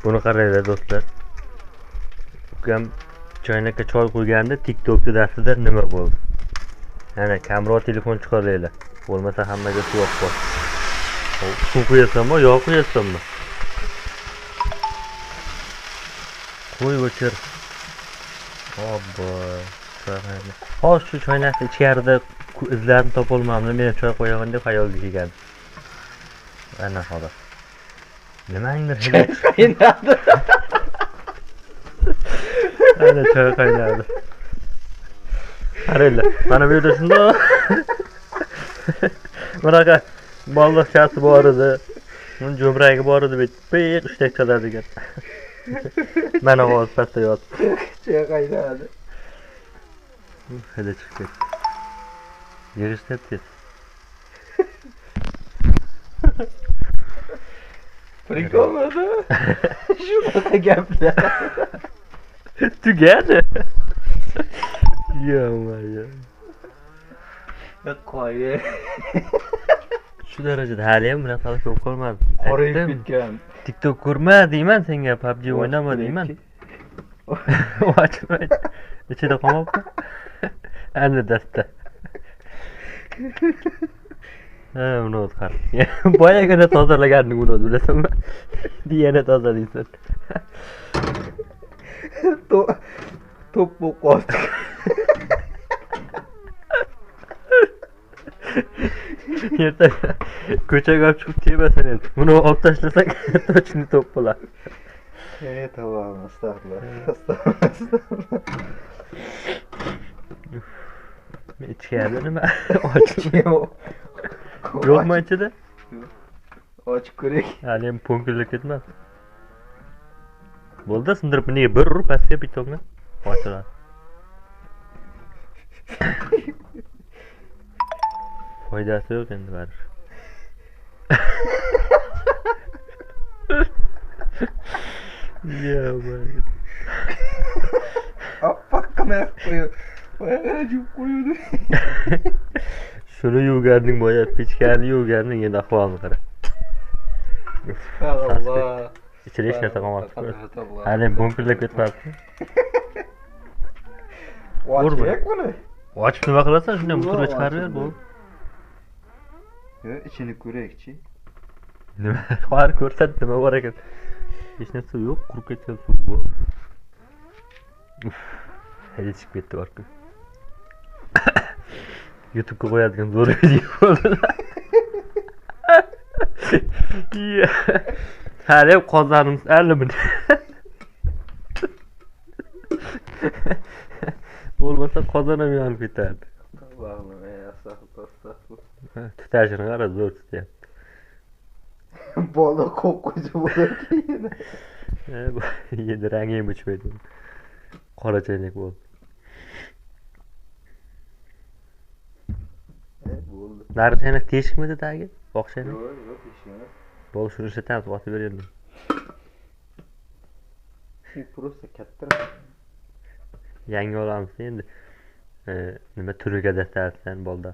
Buni qaranglar do'stlar. Ukam choynakka choy qo'yganda TikTokda darsida nima bo'ldi? Ana kamroq telefon chiqaringlar. Bo'lmasa hammaga suv oqib qoladi. Suv qo'yasanmi, yog' qo'yasanmi? Qo'y o'chir. Obbo. Hozir shu choynakni ichkarida izlarini topolmadim. Men choy qo'yaman deb xayolga kelgan. Ana hozir. Nimangdir Choy qaynadi. Ana choy qaynadi. Qaranglar, mana bu yerda shundoq bunaqa bolliqchasi bor edi. Buni jo'mragi bor edi, bitta hushtak chaladigan. Mana hozir pastda yotibdi. Choy qaynadi. Hidi chiqib ketdi. Yig'ishtir tez. Prikolmidi? Shunaqa gaplar. Tugadi. Yo-moyo. Qo'y. Shu darajada hali ham bunaqa ko'p ko'rmadim. Qorayib ketgan. TikTok ko'rma deyman senga, PUBG o'ynama deyman. Ochmaydi. Ichida qolmabdi. Ana dasta. Ha, uni qara. Boyagina tozalaganini uni bilasanmi? Yana tozalaysan. To'p bo'lib qoldi. Ertaga ko'chaga olib chiqib tepasan endi. Buni olib tashlasak, точно to'p bo'ladi. Tamam, astag'firullah. Astag'firullah. Ichkarida nima? Ochilmayapti. Yo'qmi ichida? Ochib ko'ring. Hali ham po'nkillab ketmadi. Bo'ldi, sindirib nega bir urib pastga pitokni ochiladi. Foydasi yo'q endi baribir. Yo-moyo. Oppoqqina qo'yib, boyagina yuvib qo'yuvdi. Shuni yuvganding boya, pechkani yuvganding, endi ahvolini qara. Alloh. Ichida hech narsa qolmabdi. Hali ham po'nkillab ketmabdi. Ochaylik buni. Ochib nima qilasan? Shunday musorga chiqarib ber, bo'ldi. Yo'q, ichini ko'raylikchi. Nima? Hozir ko'rsat, nima bor ekan. Hech narsa yo'q, qurib ketgan suv bu. Uf, hidi chiqib ketdi borku. YouTube'ga qo'yadigan zo'r video bo'ldi. Hali ham qozonimiz alimini. Bo'lmasa qozon ham yonib ketardi. Astag'firullah. Tutashini qara, zo'r tutyapti. Bola qo'yib qo'ysa bo'lardi. Endi rangi ham o'chmaydi. Qora chaynak bo'ldi. Bo'ldi. Nari chaynak teshikmidi tagi? Oq chaynak? Yo'q, yo'q, teshik emas. Bo'ldi, shuni ishlatamiz, otib ber endi. U prosta katta. Yangi olamiz endi. Nima turiga dastasidan bo'ldi.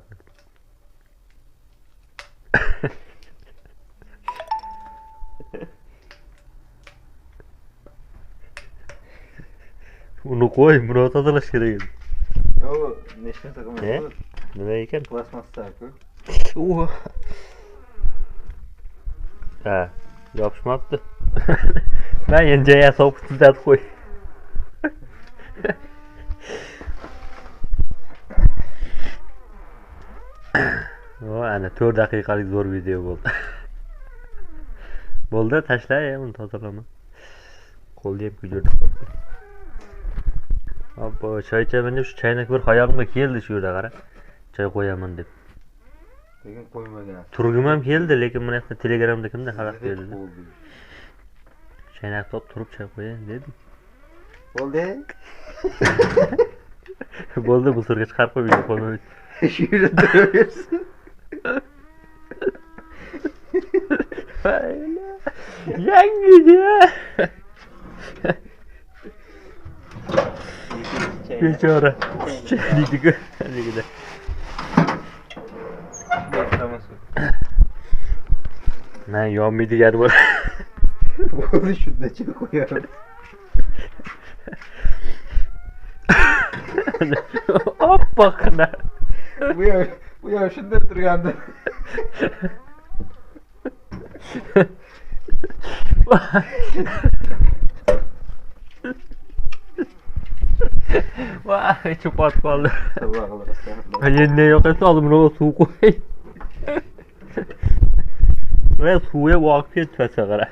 Uni qo'y, buni tozalash kerak edi. Yo'q, hech narsa qilmaydi. Nima ekan? Plastmassa-ku. Ha, yopishmabdi. Men endi jaya solib tuzatib qo'y. O, ana 4 daqiqalik zo'r video bo'ldi. Bo'ldi, tashla, uni tozalama. Qo'lni ham kuydirdi. Obbo, choy ichaman deb shu chaynak bir xayolimga keldi shu yerda qara. Choy qo'yaman deb. Lekin qo'ymagan. Turgim ham keldi, lekin buni yoqda Telegramda kimdir xalaqit berdi. Chaynak topib turib choy qo'yayin dedim. Bo'ldi. Bo'ldi, bu surga chiqarib qo'yib video qo'ymaydi. Shu yerda turaversin. Yangi bechora. Deydi-ku, haligida. Man yonmaydigan bo'ladi. Bo'ldi, shunda choy qo'yamiz. Oppoqqina. Bu ham shunday turgandi. Voy, ichim qotib qoldi. Endi yo'q esa oldimroq suv qo'y. Va suvga boqib ketsa qara.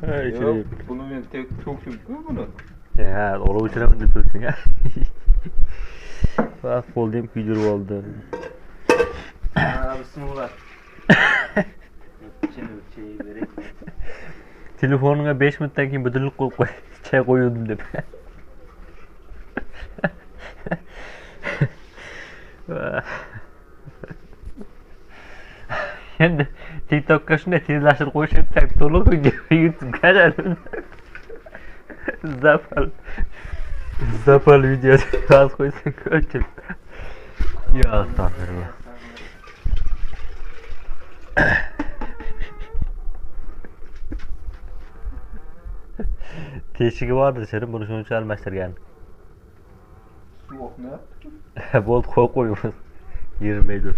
Yo'q, buni men tek to'kdim-ku buni. Ha, olov o'chiraman deb turibsing, ha. Va qo'lni ham kuydirib oldi. Ha, bismillah. Telefoningga 5 minutdan keyin budilnik qo'yib qo'y. Choy qo'yuvdim deb. Endi TikTokka shunday tezlashtirib qo'yishib, to'liq video YouTube'ga Zapal. Zapal video yozib qo'ysin ko'rchil. Ya astag'firullah. Teshigi bordi shirin, buni shuning uchun almashtirgan. Suv oqmayapti. Bo'ldi, qo'yib qo'yamiz. Yurmaydi.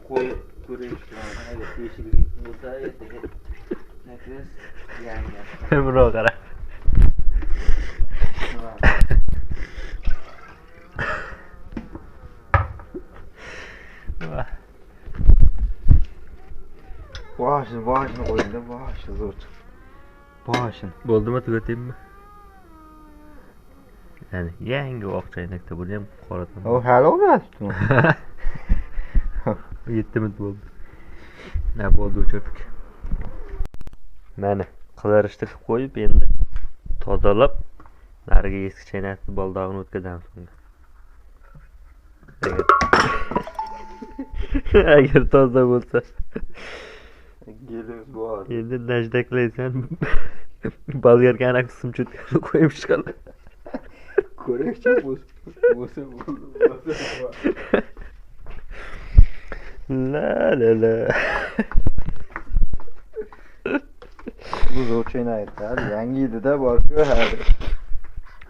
Qo'yib ko'rish agar teshigi bo'lsa ertaga nakres yangi. Buni qara. Boshini qo'ydim, boshi zo'r chiqdi. Boshini. Bo'ldimi, tugataymi? Ya'ni yangi oq chaynakda buni ham qorataman. O, hali olmayaptimi? 7 minut bo'ldi. Na bo'ldi, o'chirdik. Mana qizarishni qilib qo'yib, endi tozalab nariga eski chaynakni baldog'ini o'tkazamiz unga. Agar toza bo'lsa. Gelimiz bor. Endi najdaklaysan. Bolgarkani simcho'tkani qo'yib chiqadi. Ko'rakchi bo'lsa bo'ldi. La la la. Bu zo'r chaynakda, yangi edi-da, bor-ku hali.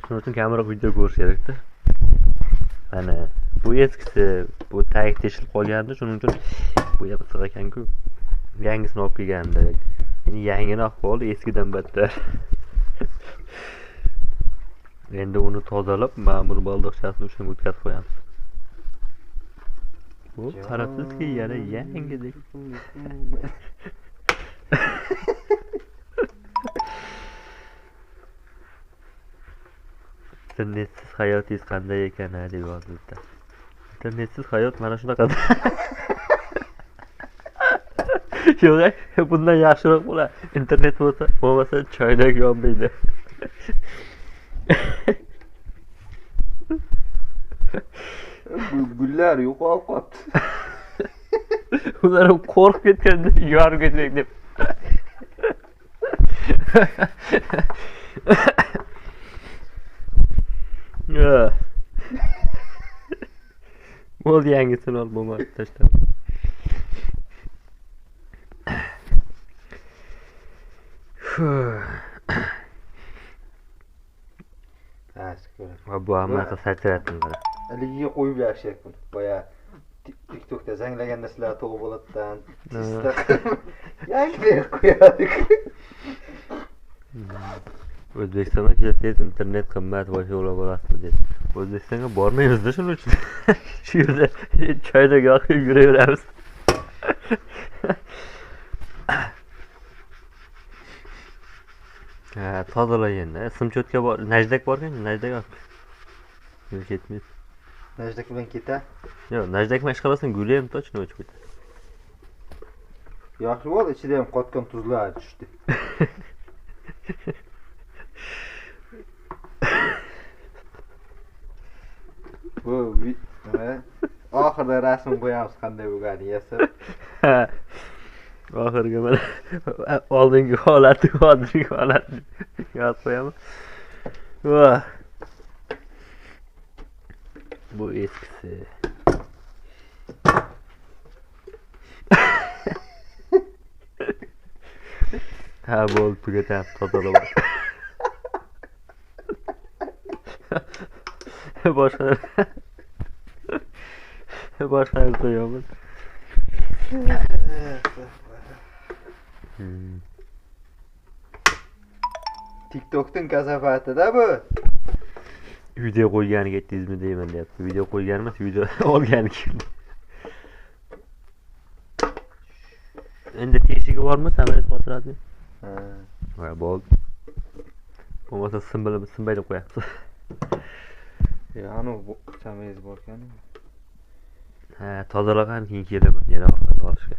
Shuning uchun kamroq video ko'rish kerak-da. Mana bu eskisi, bu tag teshilib qolgandi, shuning uchun bu ham issiq ekan-ku. Yangisini olib kelgandi. Endi yangini olib qoldi, eskidan battar. Endi uni tozalab, mana buni baldoqchasini o'shanga o'tkazib qo'yamiz. Bu qarabsizki, yana yangidek. Internetsiz hayotingiz qanday ekan, ha, deb yozibdi. Internetsiz hayot mana shunaqa. Yo'q, bundan yaxshiroq bo'ladi. Internet bo'lsa, bo'lmasa choynak yonmaydi. Bu gullar yo'qolib qoldi. Ular ham qo'rqib ketganda yorib ketsak deb. Bo'ldi, yangisini ol, bo'lmadi, tashlab. Va bu hammasi sachratdim qara. Iligiga qo'yib yaxshi buni. Boya TikTokda zanglaganda sizlar to'g'ri bo'ladidan. Yangilik qo'yadi. O'zbekistonga kelsangiz internet qimmat, Wi-Fi ulab olasizmi dedi. O'zbekistonga bormaymiz-da shuning uchun. Shu yerda choynak yoqib yuraveramiz. Ha, tozala endi. Simcho'tka bor, najdak borkan, najdak olib. Yo'q, ketmaydi. Najdak bilan ketar. Yo'q, najdak bilan ish qilasan, guli ham tochni o'chib ketadi. Yaxshi bo'ldi, ichida ham qotgan tuzlar tushdi. Bu nima? Oxirida rasm qo'yamiz qanday bo'lgani yasab. Oxirgi mana oldingi holati, hozirgi holatni yozib qo'yaman. Voh. Bu eskisi. Ha, bo'ldi, tugatamiz, tozalab. Boshqa narsa yo'qmi? TikTok'ning kasofatida bu. Video qo'ygani ketdingizmi deyman deyapti. Video qo'ygan emas, video olgani keldi. Endi teshigi bormi? Samolyot xotirasi? Ha. Ha, bo'ldi. Bo'lmasa sim bilan sim baylab qo'yamiz. Ya, anu samolyot bor ekan. Ha, tozalag'an keyin kelaman yana oxirini olishga.